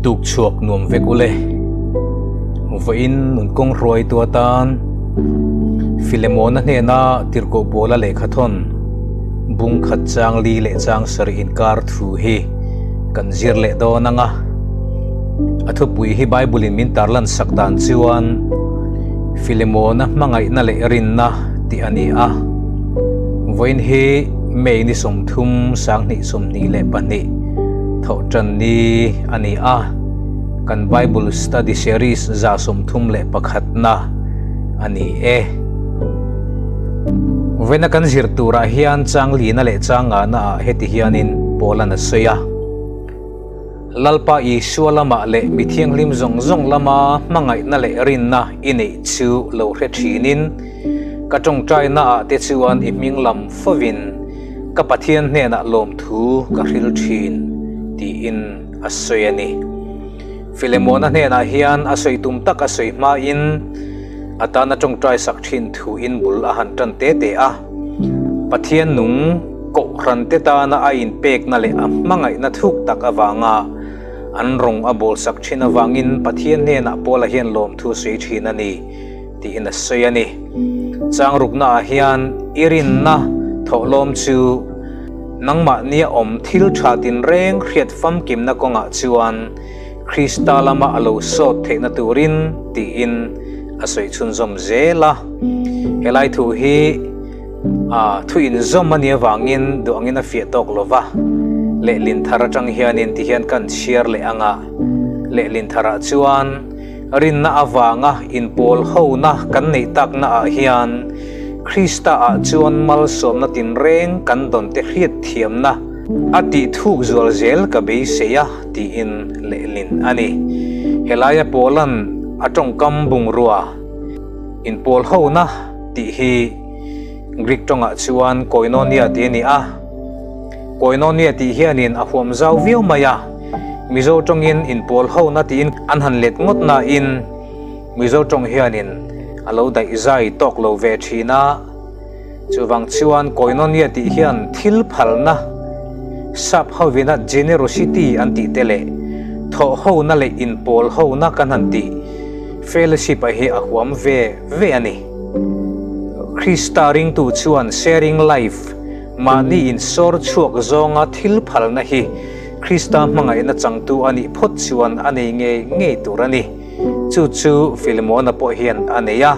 Tuk chhuak nuam vek ule. Vawiin nun kawng hruaitu atan Filemona hnena tirhkoh Paula lehkha thawn bung khat chang li leh chang sarih inkar thu hi kan zir leh dawn ang a. A thupui hi Bible in min tarlan sak dan chuan Filemona hmangaihna leh rinna tih a ni a. Vawiin hi May ni 30 2022 thawhtan ni a ni a, kan Bible Study Series 31 na a ni e. Vawiina kan zir turah hian chang lina leh chang ngana ah heti hianin Paula'n a sawi a. Lalpa Isua lamah leh mi thianghlim zawng zawng lama hmangaihna leh rinna i neih chu lo hre thinin, ka tawngtaina ah te chuan i hming lam fovin ka Pathian hnenah lawmthu ka hril thin, tiin a sawi a ni. Filemona hnenah hian a sawi tum tak a sawi hmain a tana tawngtai sak thin thuin bul a han tan te te a. Pathian nung Kohhran te tana a inpekna leh a hmangaihna thuk tak avanga an rawng a bawlsak thin avangin Pathian hnenah Paula hian lawmthu a sawi thin a ni tiin a sawi a ni. Changruknaah hian i rinna thawhlawm chu nangmahnia awm thil tha tinreng hriat famkimna kawngah chuan Krista lama a lo sawt theihna turin tiin a sawi chhunzawm zel a. Helai thu hi. A thu inzawm a nih avangin duh angin a fiah tawk lo va, lehlin thar atang hianin ti hian kan chhiar leh ang a, lehlin tharah chuan rinna avanga inpawl hona kan neih takna ah hian Krista ah chuan malsawmna tinreng kan dawn te hriat thiamna a tih thuk zual zel ka beisei a tiin lehlin a ni. Helaia Paula'n a tawngkam bungrua inpawl hona tih hi Greek tawngah chuan koinonia tih a ni a. Koinonia tih hianin a huam zau viau mai a, Mizo tawngin inpawl hona tiin an han let ngawt nain Mizo tawng hianin a lo daih zai tawk lo ve thin a. Chuvang chuan koinonia tih hian thil phalna, sap hovina generosity an tih te leh thawh hona leh inpawl hona kan han tih fellowship a hi a huam ve ve a ni. Krista ringtu chuan sharing life, mahni insawr chhuak zawnga thil phalna hi Krista hmangaihna changtu a nih phawt chuan a nei ngei ngei tur a ni. Chu chu Filemona pawh hian a nei a.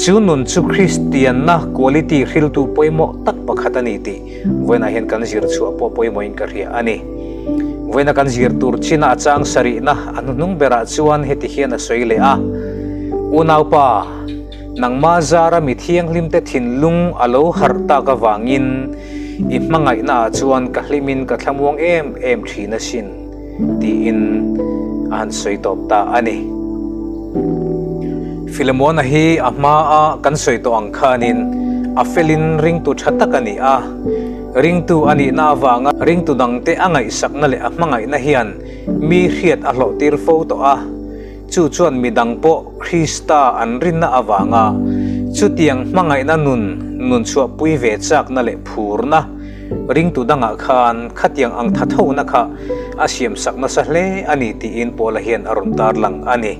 Chu nun chu Kristianna quality hriltu pawimawh tak pakhat a ni tih vawiinah hian kan zir chhuah pawh pawimawhin ka hria a ni. Vawiina kan zir tur china a chang sarihna a hnuhnung berah chuan heti hian a sawi leh a, Unaupa, nangma zara mi thianghlimte thinlung a lo harh tak avangin i hmangaihnaah chuan ka hlimin ka thlamuang em em thin asin, tiin a han sawi tawp ta a ni. Filemona hi a hmaa kan sawi tawh ang khanin a felin ringtu tha tak a ni a. Ringtu a nihna avanga ringtu dangte a ngaihsakna leh a hmangaihna hian mi hriat a hlawhtir fo tawh a. Chu chuan mi dang pawh Krista an rinna avanga chutiang hmangaihna nun nun chhuahpui ve chakna leh phurna Ringtu dangah khan khatiang ang tha thona kha a siamsak nasa hle a ni tiin Paula hian a rawn tarlang a ni.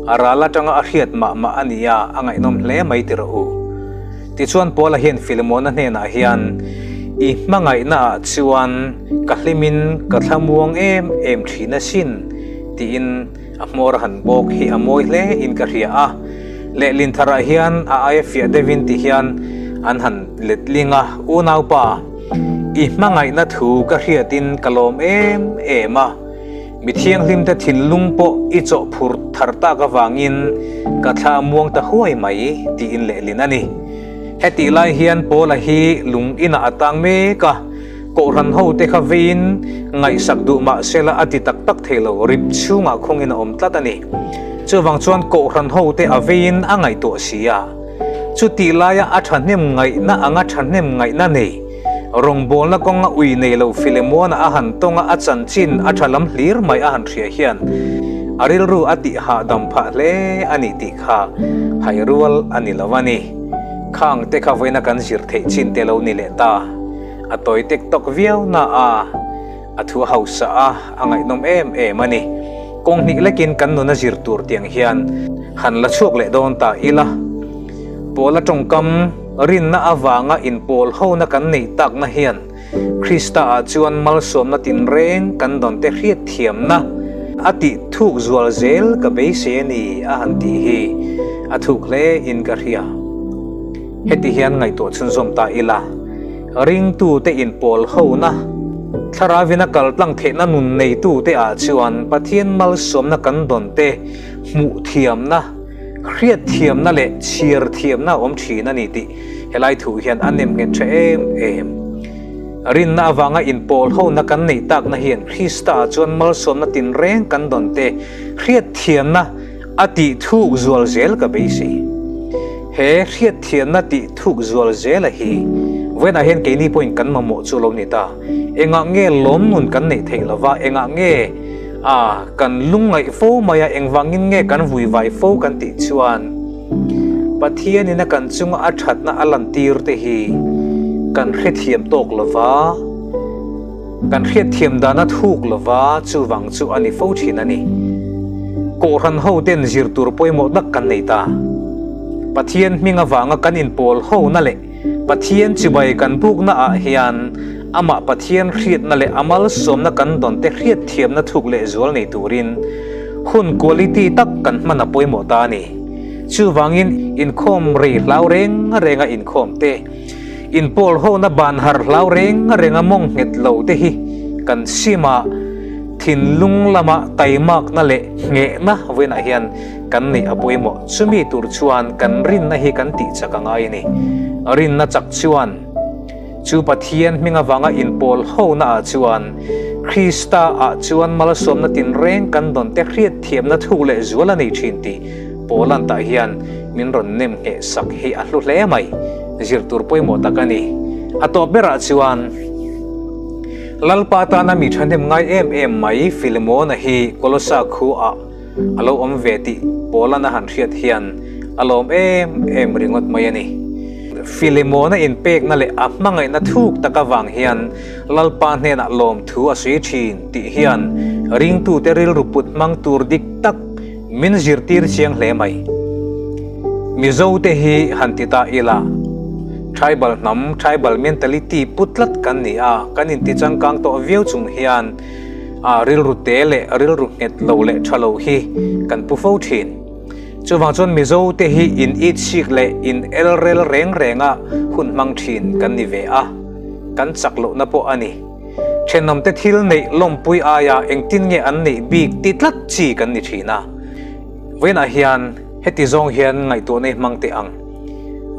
A ral atanga a hriat mah mah a ni a, a ngaihnawm hle mai ti rawh u. Tichuan Paula hian Filemona hnenah hian, I hmangaihna ah chuan ka hlimin ka thlamuang em em thin asin tiin a hmawr a han bawk hi a mawi hle in ka hria a. Lehlin tharah hian a aia fiah deuhin ti hian an han letling a, Unaupa, i hmangaihna thu ka hriatin ka lawm em em a, mi thianghlimte thinlung pawh i chawhphur thar tak avangin ka thla a muang ta huai mai, tiin lehlin a ni. Hetih lai hian Paula hi lung inah a tang mek a. Kohhran ho te kha veiin ngaihsak duh mah sela a ti tak tak thei lo, rip chhungah khawngin a awm tlat a ni. Chuvang chuan kohhran ho te a veiin a ngaihtuah si a. Chutih laia a thahnem ngaihna anga thahnem ngaihna nei, rawngbawlna kawnga ui nei lo Filemuana a han tawnga a chanchin a tha lam hlir mai a han hria hian a rilru a tih hahdam phah hle a ni tih kha hai rual a ni lo a ni. Khang te kha vawiina kan zir theih chin te lo ni leh ta. A tawi tek tawk viau na a, a thu hausa a, a ngaihnawm em em a ni. Kawng hnih lekin kan nuna zir tur tiang hian han la chhuak leh dawn ta ila. Pawla tawngkam rinna avanga inpawl hona kan neih takna hian Krista-ah chuan malsawmna tinreng kan dawn te hriatthiamna a tih thuk zual zel ka beisei a ni a han tih hi a thuk hle in ka hria. Heti hian ngaihtuah chhunzawm ta ila, ringtute inpawl hona, thlarauin a kaltlang theihna nun neitute ah chuan Pathian malsawmna kan dawn te hmuh thiamna, hriatthiamna leh chhiar thiamna a awm thin a ni tih Helai thu hian a nem nghet tha em em. Rinna avanga inpawl hona kan neih takna hian Krista-ah chuan malsawmna tinreng kan dawn te hriatthiamna a tih thuk zual zel ka beisei. He hriatthiamna tih thuk zual zela hi vawiinah hian keini pawhin kan mamawh chu lo ni ta. Engah nge lawm nun kan neih theih lova, engah nge a kan lungngaih fo mai a, engvangin nge kan vuivai fo kan tih chuan, Pathianin a kan chunga a thatna a lantir te hi kan hrethiam tawk lova, kan hriatthiam dan a thuk lova, chuvang chu a ni fo thin a ni. Kohhran ho ten zir tur pawimawh tak kan nei ta. Pathian hming avanga kan inpawl hona leh Pathian chibai kan bukna ah hian amah Pathian hriatna leh a malsawmna kan dawn te hriatthiamna thuk leh zual nei turin hun quality tak kan hman a pawimawh ta a ni. Chuvangin inkhawm rei hlau reng renga inkhawm te, inpawl hona ban har hlau reng renga mawng nghet lo te hi kan sim a, thinlung lama taimakna leh nghehna vawiinah hian Kan neih a pawimawh. Chumi tur chuan kan rinna hi kan tih chak a ngai a ni. Rinna chak chuan chu Pathian hming avanga inpawl hona ah chuan Krista ah chuan malsawmna tinreng kan dawn te hriatthiamna thuk leh zual a nei thin tih Paul-a'n tah hian min rawn nem ngheh sak hi a hlu hle mai. Zir tur pawimawh tak a ni. A tawp berah chuan Lalpa tana mi thahnem ngai em em mai Filemona hi Kolosa khuaah A lo awm ve tih Paula'n a han hriat hian a lawm em em ringawt mai a ni. Filemona inpekna leh a hmangaihna thuk tak avang hian Lalpa hnenah lawmthu a sawi thin tih hian ringtute rilru put hmang tur dik tak min zirtir chiang hle mai. Mizote hi han ti ta ila, tribal hnam, tribal mentality pu tlat kan ni a, kan inti changkang tawh viau chung hian, A rilru te leh rilru nghet lo leh tha lo hi kan pu fo thin. Chuvang chuan Mizo te hi in itchik leh in elrel reng renga hun hmang thin kan ni ve a, kan chak lohna pawh a ni. Thenawmte thil neih lawmpui aia engtin nge an neih bik ti tlat chi kan ni thin a. Vawiinah hian heti zawng hian ngaihtuahna i hmang teh ang.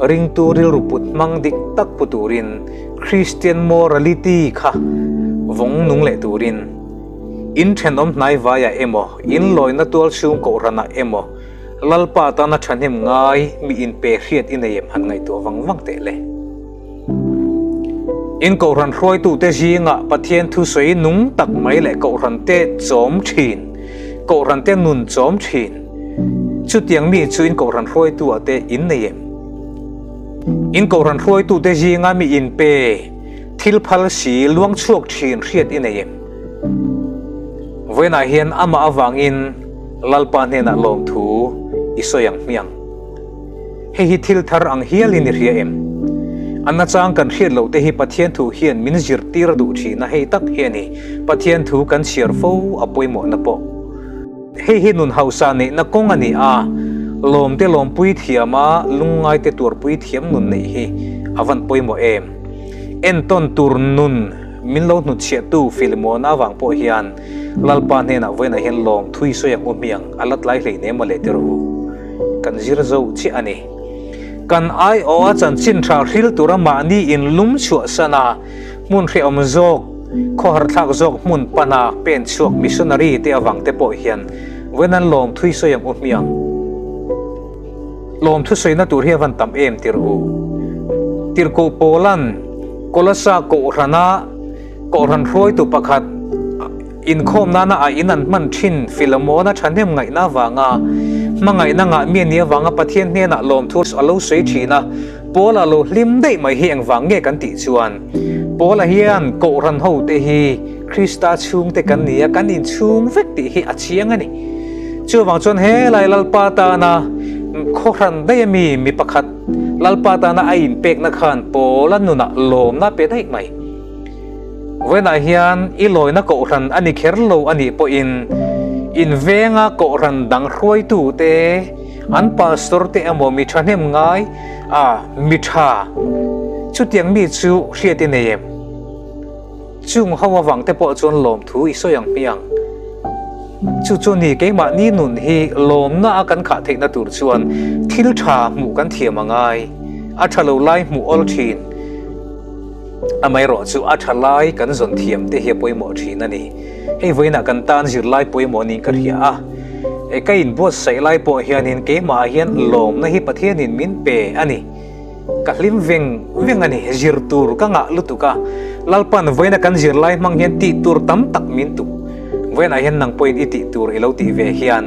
Ringtu rilru put hmang dik tak pu turin Kristian morality kha vawng nung leh turin in thenawm hnai vaiah emaw, in lawina tual chhung kohhranah emaw Lalpa tana thahnem ngai mi inpe hriat i nei em han ngaihtuah vang vang teh le. In kohhran hruaitute zingah Pathian thusawi nung tak mai leh kohhrante chawm thin, kohhrante nun chawm thin. Chutiang mi chu in kohhran hruaitu-ah te in nei em? In kohhran hruaitute zinga mi inpe, thil phal si, luang chhuak thin hriat i nei em? Vawiinah hian amah avangin Lalpa hnenah lawmthu i sawi ang hmiang. Hei hi thil thar ang hialin i hria em? A nachang kan hriat loh te hi Pathian thu hian min zirtir duh thin a, hei tak hi a ni Pathian thu kan chhiar fo a pawimawhna pawh. Hei hi nun hausa neihna kawng a ni a, lawmte lawmpui thiam a, lungngaite tuarpui thiam nun neih hi a van pawimawh em? Entawn tur nun min lo hnutchhiahtu Filimona avang pawh hian Lalpa hnenah vawiinah hian lawm thui sawi ang u hmiang a la tlai hlei nem mawle ti rawh u. Kan zir zo chiah a ni. Kan aiawha chanchin tha hril tura mahni in lum chhuah san a, hmun hrehawm zawk, khawharthlak zawk hmun pana pen chhuak missionary te avang te pawh hian vawiin an lawm thui sawi ang u hmiang. Lawm thusawina tur hi a van tam em ti rawh u. Tirhkoh Paula'n Kolasa Kohhrana Kohhran hruaitu pakhat inkhawm nana a in an hman thin Filemona thahnem ngaihna avanga hmangaihna ngah mi a nih avanga Pathian hnenah lawmthu a lo sawi thin a, Paula lo hlim daih mai hi engvang nge kan tih chuan Paula hian Kohhran hote hi. Krista chhungte kan ni a, kan inchhung vek tih hi a chiang a ni. Chuvang chuan helai Lalpa tana khawhran daih ami mi pakhat Lalpa tana a inpekna khan Paula nunah lawmna pe daih mai. Vawiinah hian i lawina kohhran a ni kher lo a nih pawhin in venga kohhran dang hruaitute, an pastor te emaw mi thahnem ngai a mi tha chutiang mi chu hriat i nei em? Chung ho avang te pawh chuan lawmthu i sawi ang hmiang. Chu chu ni keimahni nun hi lawmna a kan khah theihna tur chuan thil tha hmuh kan thiam a ngai, a tha lo lai hmuh awl thin. Amaherawh chu a tha lai kan zawn thiam te hi a pawimawh thin a ni. Hei vawiinah kan tan zirlai pawimawh niin ka hria a. E ka inbuatsaih lai pawh hianin keimahah hian lawmna hi Pathianin min pe a ni. Ka hlim veng veng a ni. Zir tur ka ngah lutuk a. Lalpan vawiina kan zirlai hmang hian tih tur tam tak min tuk. Vawiinah hian nang pawhin i tih tur i lo tih ve hian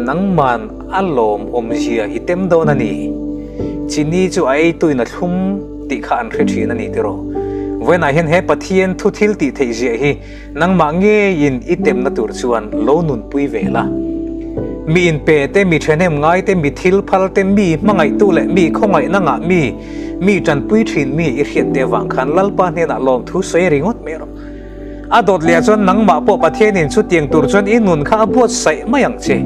nangman a lawm awmzia i tem dawn a ni. Chini chu a eituin a thlum. Tih kha an hre thin a ni tiraw? Vawiinah hian he Pathian thu thil tih theih ziah hi nangmah ngeiin i temna tur chuan lo nunpui ve la. Mi inpe te, mi thenem ngai te, mi thil phal te, mi hmangaihtu leh mi khawngaihna ngah mi, mi tanpui thin mi i hriat te avang khan Lalpa hnenah lawmthu sawi ringawt mai rawh. A dawt leh chuan nangmah pawh Pathianin chutiang tur chuan i nun kha a buatsaih mai ang che.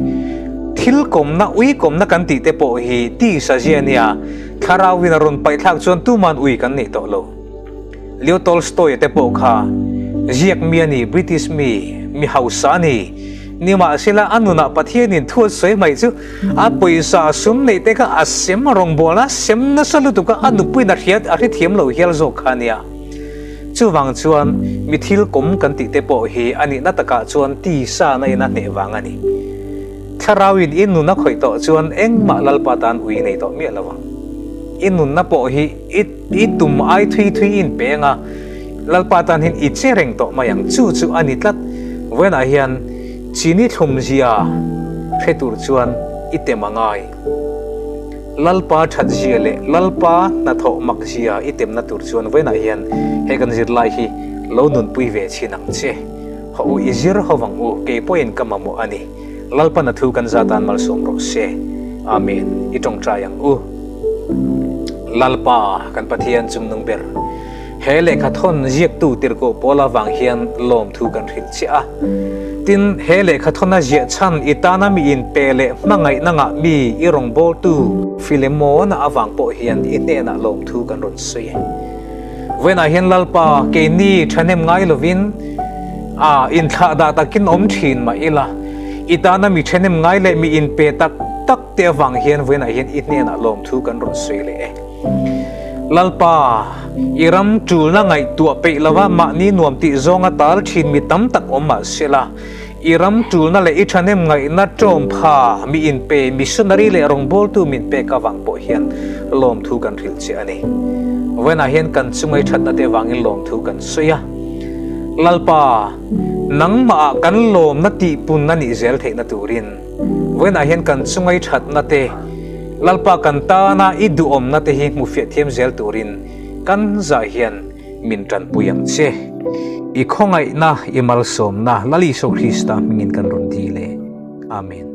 Thil kawmna, ui kawmna kan tih te pawh hi tisa zia nia, thlarauin a rawn paihthlak chuan tuman ui kan nei tawh lo. Leo Tolstoy-a te pawh kha ziak mi a ni, British mi, mi hausa a ni. Nimahsela a nunah Pathianin thu a sawi mai chu a pawisa sum neih te kha a sem a rawngbawlna sem nasa lutuk a, a nupuiin a hriat a hrethiam lo hial zawk kha a nia. Chuvang chuan mi thil kawm kan tih te pawh hi a nihna takah chuan tisa na in a hneh vang a ni. Thlarauin i nun a khawih tawh chuan engmah Lalpa tan ui nei tawh miah lo ang. I nunna pawh hi i i tum ai thui thui in peng a, Lalpa tan hian i che reng tawh mai ang. Chu chu a ni tlat. Vawiinah hian chini thlumzia hre tur chuan i tem a ngai. Lalpa that zia leh Lalpa hnathawh mak zia i temna tur chuan vawiinah hian he kan zirlai hi lo nunpui ve chhin ang che. Haw u i zir ho vang u, kei pawhin ka mamawh a ni. Lalpa na thu kan za tan malsawm rawh se. Amen. I tawngtai ang u. Lalpa kan Pathian chungnung ber. He lehkha thawn ziaktu tirhkoh pawl avang hian lawmthu kan hrilh chiah a. Tin, he lehkha thawna ziah chhan i tana mi inpe leh hmangaihna ngah mi i rawngbawltu Filemona avang pawh hian i hnenah lawmthu kan rawn sawi e. Vawiinah hian Lalpa, keini thahnem ngai lovin a inthlah dah takin awm thin mah ila, i tana mi thahnem ngai leh mi inpe tak tak te avang hian vawiinah hian i hnenah lawmthu kan rawn sawi leh e. Lalpa, i ram tulna ngaihtuah peih lova mahni nuam tih zawnga tal thin mi tam tak awm mah sela, i ram tulna leh i thahnem ngaihna ṭawm pha mi inpe missionary leh rawngbawltu min pek avang pawh hian lawmthu kan hrilh che a ni. Vawiinah hian kan chunga i thatna te vangin lawmthu kan sawi a. Lalpa, nangmahah kan lawmna tihpun a nih zel theihna turin Vawiinah hian kan chunga i thatna te, Lalpa kan tana i duhawmna te hi hmu fiah thiam zel turin kan zah hian min tanpui ang che. I khawngaihna, i malsawmna Lal Isua Krista hmingin kan rawn dil e. Amen.